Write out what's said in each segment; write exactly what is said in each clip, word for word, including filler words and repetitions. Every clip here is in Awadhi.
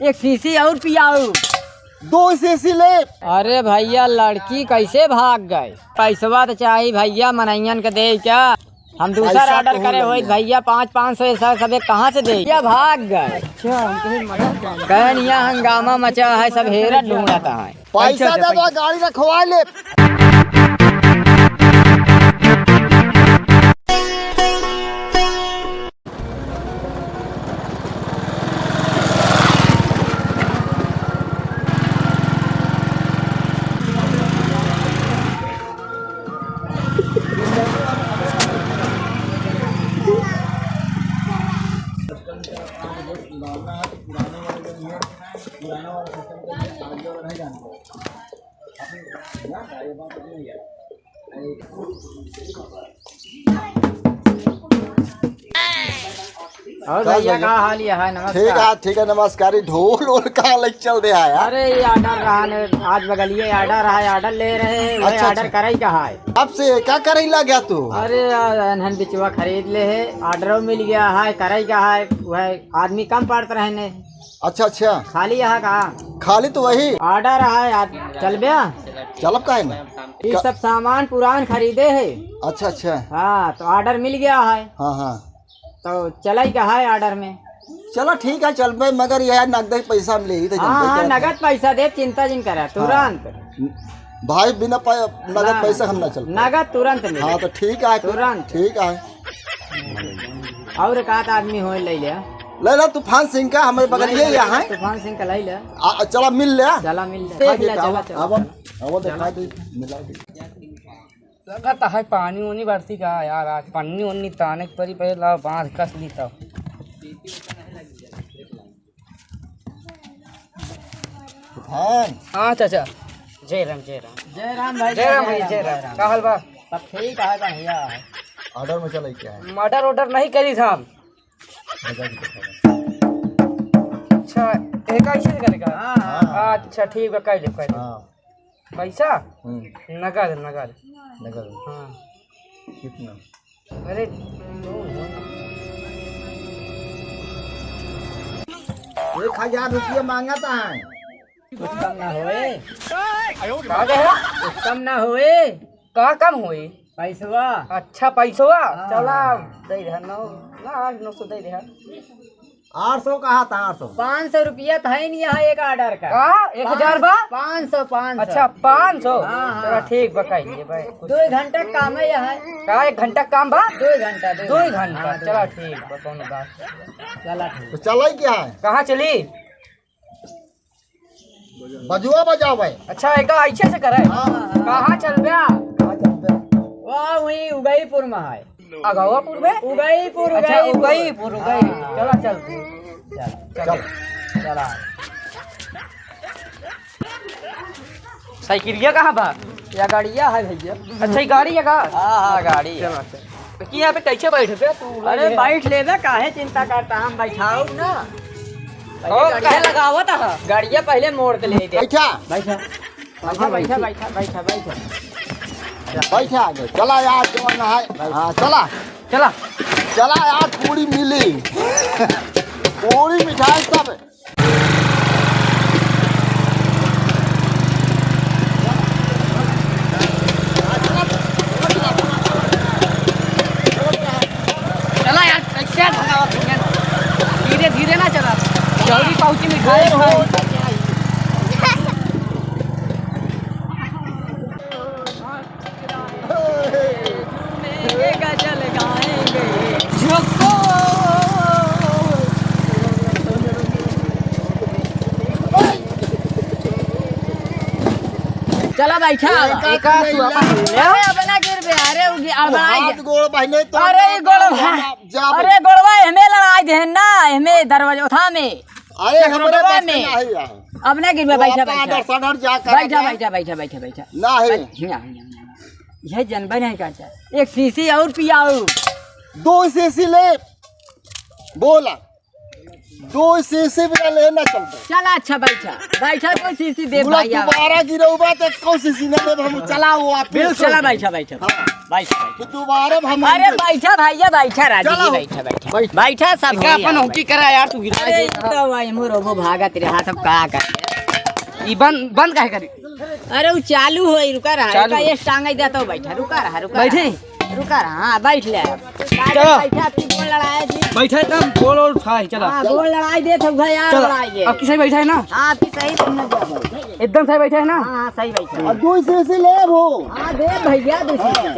एक शीशी और पियाऊ। दो शीशी ले। अरे भइया, लड़की कैसे भाग गए? पैसवा तो चाही भइया, मनइयन के दे क्या? हम दूसर पैसा order तो करे होई भइया। भइया, पाँच, पाँच सौ ऐसा सबे कहाँ से दे? क्या भाग गए? अच्छा, हम कहीं मदद कर। कहन यहाँ हंगामा मचा है, सब हेरत ढूंढत है। पैसा दे दो, गाड़ी रखवा ले। और भइया, का हाल है? नमस्कार। ठीक है, ठीक है, नमस्कार। ढोल वोल का लेके चल दे है यार? अरे, ये order रहा ने, आज बगलिए order रहा है, order ले रहे हैं, वही अच्छा, order अच्छा। करई का है। अब से का करई ला गया तू? अरे, आ, एनहन बिचवा खरीद ले है, order मिल गया है, करई का है, वह आदमी कम पड़त रहे ने। अच्छा, अच्छा। खाली यहाँ का? खाली तो वही। Order है, आज चलबे? चलब काहे ना? ये का- सब सामान पुरान खरीदे है। अच्छा, अच्छा। हाँ, तो order मिल गया है। हाँ, हाँ। तो चलई का है order में। चलो ठीक है, चलबे, मगर यार नगद पैसा हम ले ही तो हाँ, जनबे हाँ, करत है। नगद पैसा दे, चिंता जिन करा, हाँ। तुरंत। भाई बिना पै-, नगद ना, पैसा ना। हम ना चल पाए। नगद तुरंत मिले। हाँ, तो ठीक है, तुरंत। ठीक है। और एक आध आदमी होए ले लिया। ले ला तूफान सिंह का, हमारे बगल ये यहाँ है। तूफान सिंह का ले लिया। आ, चला मिल ले। चला मिल ले। दिखा देख ले, देता चला, हूँ। चला, अब, चला। अब दिखा चला। दे, मिला दे। लगत है पानी उनी बरसी का यार, आज पन्नी उन्नी ताने के परी, पहले लाओ बांध कस ली तब। तूफान। हाँ चाचा। जय राम, जय राम। जय राम भाई, जय राम भाई, जय राम। का हाल बा? सब ठीक है, बढ़िया है। Order में चले क्या है? Murder order नहीं करी था हम। अच्छा, एक ऐसे से करेगा? हाँ, हाँ। अच्छा, ठीक बा, कर ले, कर ले। हाँ। पैसा? हम्म। नगद, नगद। नगद? हाँ। कितना? अरे, एक हजार रुपया मांगत है। कुछ कम ना होए। का दे है? कुछ कम ना होए। का कम होई? पैसवा। अच्छा, पैसवा? हाँ। चला, दे रहा, नौ, ना, आठ, नौ सौ दे रहा। आठ सौ कहा था, आठ सौ। पाँच सौ रुपया था ही नहीं यहाँ एक order का। का? एक हजार बा? पाँच सौ, पाँच सौ। अच्छा, पाँच सौ। हाँ, हाँ। चला, ठीक बा, कह लिए भाई। दो घंटा काम है यहाँ। का, एक घंटा काम बा? दो घंटा, दो दो घंटा। घंटा, हाँ, दो चला, घंटा। ठीक बा, कौनो बात नहीं। चला, ठीक। तो चला ही क्या है? कहाँ चली? बजुआ बजावे। अच्छा, एका ऐसे से करे? हाँ, हाँ, हाँ। कहाँ चलबे? कहाँ चलबे? वाह, वहीं उगईपुर में है। अगवापुर में? उगईपुर, अच्छा, उगईपुर। उगईपुर, उगई। हाँ। चला, चल। चल। चल। चला। साइकिलिया कहाँ बा? या गाड़िया है भइया। अच्छा, ये गाड़ी है का? हाँ, हाँ, गाड़ी है। चला, चल। तो कि यहाँ पे कैसे बैठ बे तू? अरे, बैठ लेबे, काहे चिंता करता, हम बैठाऊ ना। ओ, पहले गाड़िया लगावत ह। गाड़िया पहले मोड़ के ले दे। बैठा। बैठा। बैठा, बैठा, बैठा, बैठा, बैठा। बैठा आगे। चला यार, जवन है। हाँ, चला। चला। चला यार, पूरी मिली। पूरी मिठाई सब। चला यार, कैसे भगावत हो? धीरे धीरे ना चला, जल्दी पहुँची मिठाई खाई। चला बैठा। एक एक तू अपन ले। अरे अब ना गिर बे, अरे उ गि-, अब ना हाथ गिर। गोड़ बहिने तो अरे ई गोड़ भा-, जा बे। अरे गोड़वा हमें लड़ाई दे ना, हमें दरवाजा उठा में। अरे एक हमरे गोड़वा बस में। नहीं है। अब ना गिर बे, तो बैठा, अपना बैठा। दर्शन हट जा कर बैठा, अपना। बैठा, बैठा, बैठा, बैठा। नहीं। बैठ, हियाँ, हियाँ, हियाँ। यह जनबे नहीं करता। एक शीशी और पियाऊ। दो शीशी ले। बोला। दो शीशी भी ले ना चलते। चला अच्छा बैठा। बैठा दो शीशी दे बोला भाई आवा। दोबारा गिरौबा तो कौन शीशी ना दे हम चला वो आप बिल्कुल चला बैठा, बैठा। हाँ। बैठ, बैठ। तो दोबारा हम अरे बैठा भैया, बैठा राजू जी, चलो। बैठा, बैठा। बैठ। बैठा सब का हो अपन गया, होकी बैठा। करा यार, तू गिरा अरे दे। ई तो भाई मोर वो भागत रहा, सब का कर। ई बंद, बंद काहे करी? अरे वो चालू होई, रुका रहा, चालू। रुका, ये टांग दे तो बैठा, रुका रहा, रुका बैठे? रहा। रुका रहा, हाँ, बैठ ले। चलो। बैठा, अपनी गोड़ लड़ाया जी। बैठे एकदम, गोड़ ओड़ उठाए, चला। हाँ, गोड़ लड़ाई दे तो भाई यार, चलो। लड़ाई है। अब की सही बैठा है ना? हाँ, अब की सही तुमने दिया भाई। एकदम सही बैठा है ना? हाँ, हाँ, सही बैठा है। और दो सौ से ले वो। हाँ, दे भैया, दो सौ से।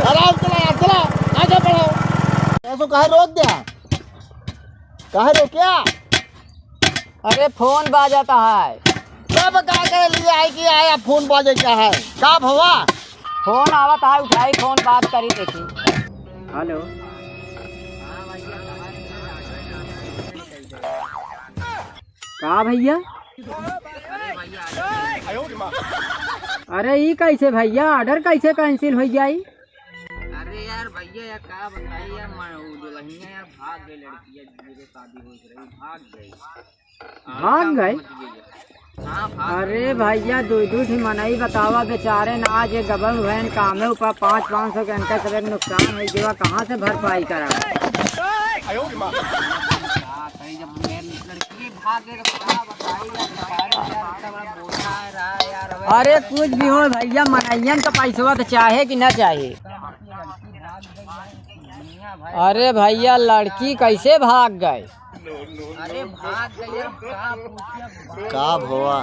आराम चला, चला, आगे बढ़ो। ऐसो काहे रोक दिया? काहे रोक्या? अरे फोन बाजत है। सब का के लिए आई कि आया फोन बाजे क्या है? का भवा? फोन आवत है, उठाई फोन, बात करी देखी। हेलो। का भैया? अरे ई कैसे भैया, ऑर्डर कैसे कैंसिल हो जाई? अरे यार भैया यार का बताई यार, मैं वो दुल्हनिया यार भाग गई, लड़किया मेरे शादी हो रही भाग गई। भाग गए? हाँ, भाग अरे भैया, दो दो ठे मनई बतावा, बेचारे ना आज ये गबन हुए कामे ऊपर पाँच पाँच सौ के इनका सब एक नुकसान हो गया, कहाँ से भरपाई करा? हाँ, सही, जब मेरे लड़की भाग गए तो क्या बताई यार, बेचारे यार, इतना बड़ा बोझा है रहा यार, अब अरे कुछ भी हो भैया, मनइयन का पैसवा तो चाहे कि ना चाहे। अरे भैया, लड़की कैसे भाग गए? अरे भाग गए, अब का पूछे, का भवा?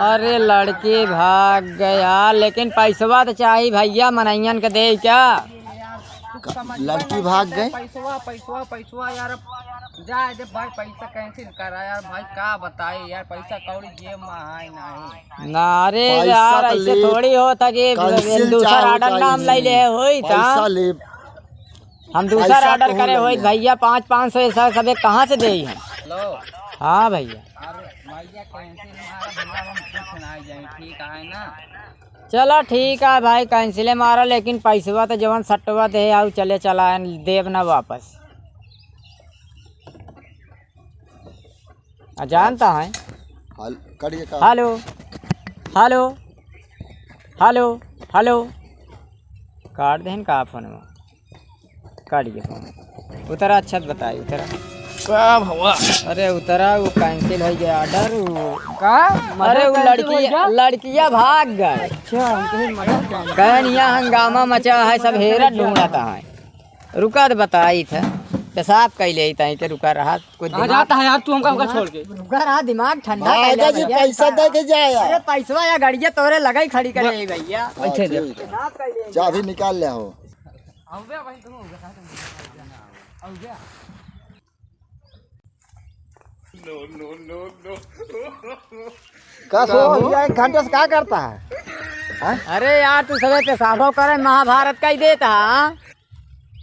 अरे लड़की भाग गया, लेकिन पैसवा तो चाही भैया, मनइयन के दे क्या? लड़की भाग गए? पैसवा, पैसवा, पैसवा यार, अब जाए दे भाई, पैसा कैंसिल करा यार भाई, का बताई यार, पैसा कौड़ी जेब में है नहीं। ना रे पैसा यार, तो ऐसे ले, थोड़ी होता कि कैंसिल दूसरा चाहे ऑर्डर नाम कैंसिल। ले ले होई था। पैसा ले। हम दूसरा पैसा ऑर्डर कहूँ करे ले होई ले। भैया, पाँच पाँच सौ ऐसा सबे कहाँ से देई हम? हेलो। हाँ भैया। अरे भैया, कैंसिल मारा भैया, हम कुछ ना जाए, ठीक है ना? चला ठीक है भाई, कैंसिले मारा, लेकिन पैसवा तो जवन सट्टवा दे आऊ चले चला, देब ना वापस। आ, जानता है। हल-, कट गया का? हेलो, हेलो, हेलो, हेलो। काट देहन का फोनवा? काट गया फोन। उतरा, अच्छा बताई, उतरा। का भवा? अरे उतरा, वो कैंसिल हो गया ऑर्डर, वो का? अरे वो लड़किया, लड़किया भाग गए। अच्छा, हमको भी मदद कर। कहन यहाँ हंगामा मचा है, सब हेरा ढूंढता है। रुका तो बताई था, पेशाब कइ लेई ताई के रुका रहा, कुछ कहाँ दिमाग जाता है यार तू हमका, हमका छोड़ के? रुका रहा, दिमाग ठंडा कर ले भैया जी, भैया। पैसा दे के जाए यार। अरे पैसवा या गड़िया तोरे लगाई खड़ी करे भैया। हाँ, पैसे दे। ठीक है। पेशाब कइ लेई। चाबी निकाल ले हो। का सो भैया, एक घंटे से का करता है? हैं? अरे यार, तू सबे पेशाबो करे, महाभारत कइ देता, हाँ?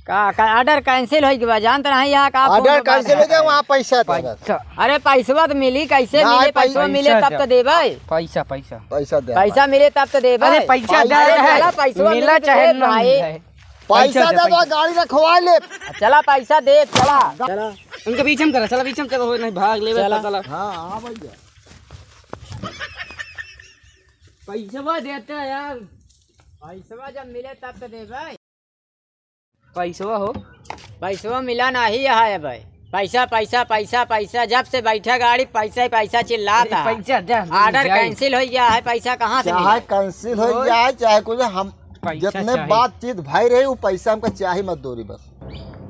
का, का ऑर्डर कैंसिल होइ गवा, जानत नहीं यहाँ का ऑर्डर कैंसिल होइ गवा, वहाँ पैसा दे बस। पैसा। अरे पैसवा तो मिली, कैसे ना, मिले? पैसा पैसवा मिले तब तो देबै। पैसा, पैसा। पैसा दे। पैसा मिले तब तो देबै। अरे पैसा दे, अरे चला, पैसवा मिला मिले तो चाहे दे ना भाई। मिले। पैसा पैसा दे, दे, तो पैसा। गाड़ी रखवा ले। चला पैसा दे, चला। चला। उनके बीच में करा, चला बीच में करा, हो नहीं भाग लेवे चला। तो चला। हाँ, हाँ भैया। पैसवा देते हैं यार। पैसवा जब मिले तब तो देबै। पैसवा हो। पैसवा मिला नहीं है भाई। पैसा, पैसा, पैसा, पैसा, जब से बैठा गाड़ी पैसा ही पैसा चिल्लाता है। पैसा दे, ऑर्डर जाए। कैंसिल हो गया है, पैसा कहाँ से चाहे मिले? कैंसिल हो जाए, चाहे कुछ, हम पैसा जितने चाही। बातचीत भाई रही, वो पैसा हमका चाही मजदूरी बस।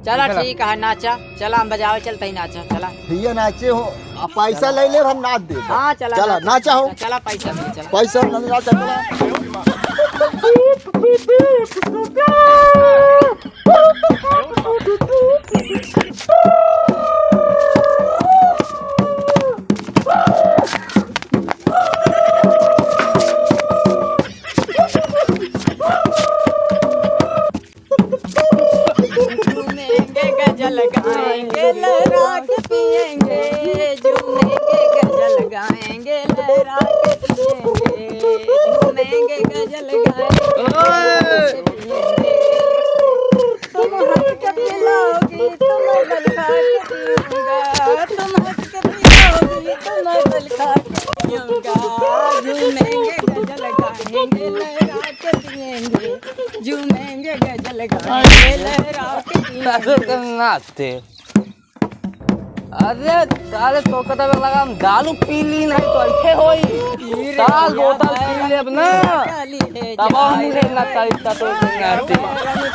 चला निकल। ठीक है, नाचा, चला हम बजावे चलते ही नाचा, चला। भैया नाचे हो, आप पैसा ले ले, हम नाच दे। हाँ, चला, चला, नाचा। नाचा हो। चला, पैसा दे, चला। पैसा ना नाचा, चला। झूमेंगे, गजल गाएंगे, लहरा के पिएंगे। झूमेंगे, गजल गाएंगे, लहरा के पिएंगे। झूमेंगे, गजल गाएंगे, लहरा के पिएंगे। तुम्हें बलखा के पीऊंगा, तुम हंस के पियोगी, तुम्हें बलखा के पीऊंगा। झूमेंगे, गजल गाएंगे, लहरा के पिएंगे। झूमेंगे, गजल गाएंगे, लहरा के पिएंगे। ससुर के नाते। अरे, साले तो कता लगा, हम दारू पी ली नहीं तो ऐसे होई। पी रे साल भैया, बोतल पी लेब ना। काली है तब हम जाई रे ना रे। तारीफ का तो नाते।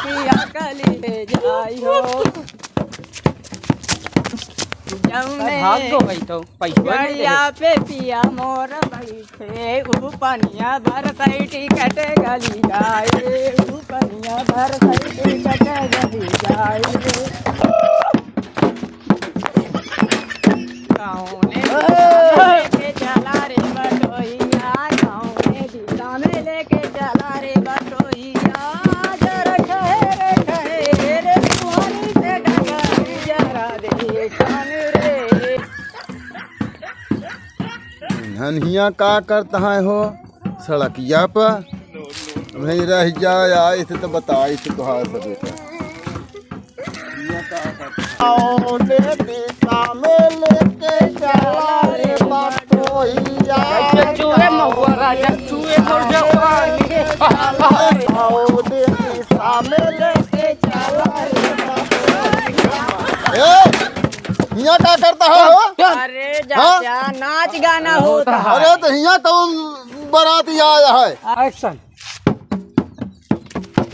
पिया काली है जाई हो। जौने भाग दो भाई, तो पैसा नहीं दे। गड़िया पे पिया मोर बैठे, ऊ पनिया भर सै टिकट गली जाए, ऊ पनिया भर सै टिकट गली जाए। कौने लेके चला रे बटोहिया, कौने दिशा में लेके चला रे बटोहिया, जरा ठहर, ठहर, सुहानी से डगर जरा देखन रे। नन्हिया का करत है हो सड़किया पर? वहीं रह जाए, आए थे तो बताई थे तोहार सभी का। कौने दिशा में लेके चला रे बटोहिया। चूहे महुआ राजा, चूहे तोर जवानी। कौने दिशा में लेके चला रे बटोहिया। ए, हियाँ का करता है हो? अरे हाँ? चाचा, नाच गाना होता है। अरे तो हियाँ तो बाराती आया है। Action।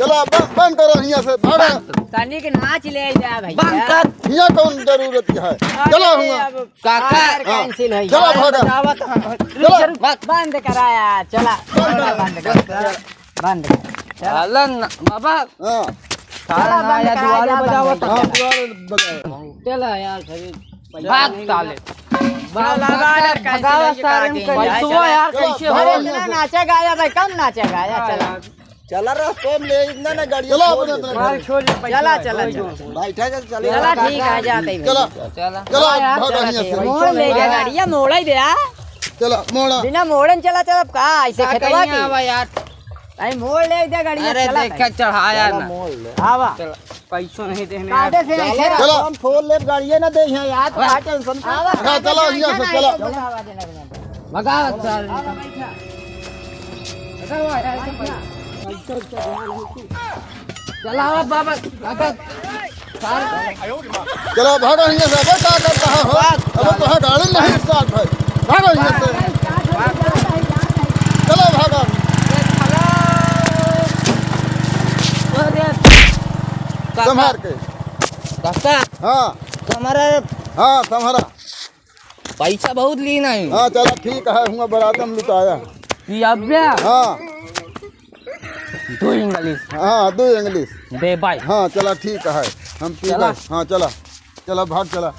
चला, ब-, बंद करो हियाँ से, भागा। तनिक नाच ले जा भैया। बंद कर। हियाँ कौन जरूरत है? अरे चला हुआ। अब काका। कार हाँ। Cancel है चला यार। भागा। बतावत हाँ। चला। बंद कराया, चला। बंद करो। बंद कर। बंद कर। चला। चला न, बाबा। हाँ। चला, साला बंद ना, करा, दुआरे जा, बंद बजावत कर। हाँ, दुआरे बजाओ। चला यार, सभी भाग साले। चला, भाग, भाग, भाग, भगावा कैसे सारे कैसे हम कैसे हो? यार, चलो, कैसे हो? अरे, इतना नाचा गाया भाई, कम नाचा गाया, हाँ, चला। यार। चला रस्ते में ले, इतना ना गाड़ी चलो, छोड़ अपने, दे। अपने माल घर। छोड़ दे, पैसा चला, है, चला, कोई चला। नहीं। बैठा चल, चले। चला, ठीक है, जाते ही चला। भाई। चला। चला, चला, यार, भाग चला, यहाँ ठीक से। है। मोड़ ले जा, गाड़िया मोड़ ही दे, आ। चला, मोड़ा। बिना मोड़न चला, चला, का, ऐसे का खेतवा कहीं की? आवा यार। अरे मोड़ ले दे गाड़ी, अरे चला देख भाई। के चढ़ाया चला ना। मोड़ ले। आवा। चला, पैसो नहीं देने काटे यार। से चला। ऐसे चला। हम फोड़ ले गाड़िए ना दे यहाँ यार, तो का tension का? आवा, हाँ, चला, आवा, यहाँ से आवा, चला। आवा, आवा, आवा, आवा। भगा सर। आवा, बैठा। चला बाबा, बाबा। चला, भागो हियाँ से, अबे का करता है, हो? अबे तोहार गाड़ी नहीं start है। भागो हियाँ से। चलो, भागो। संभार के। काका। हाँ। हमारा हाँ, संभारा। पैसा बहुत ली नहीं। हाँ, चला, ठीक है, हुआ बरात हम लुटाया। कि अबे? हाँ। दो English। हाँ, दो English। दे भाई। हाँ, चला, ठीक है, हम पी चला। गए। हाँ, चला, चला, भाग, चला।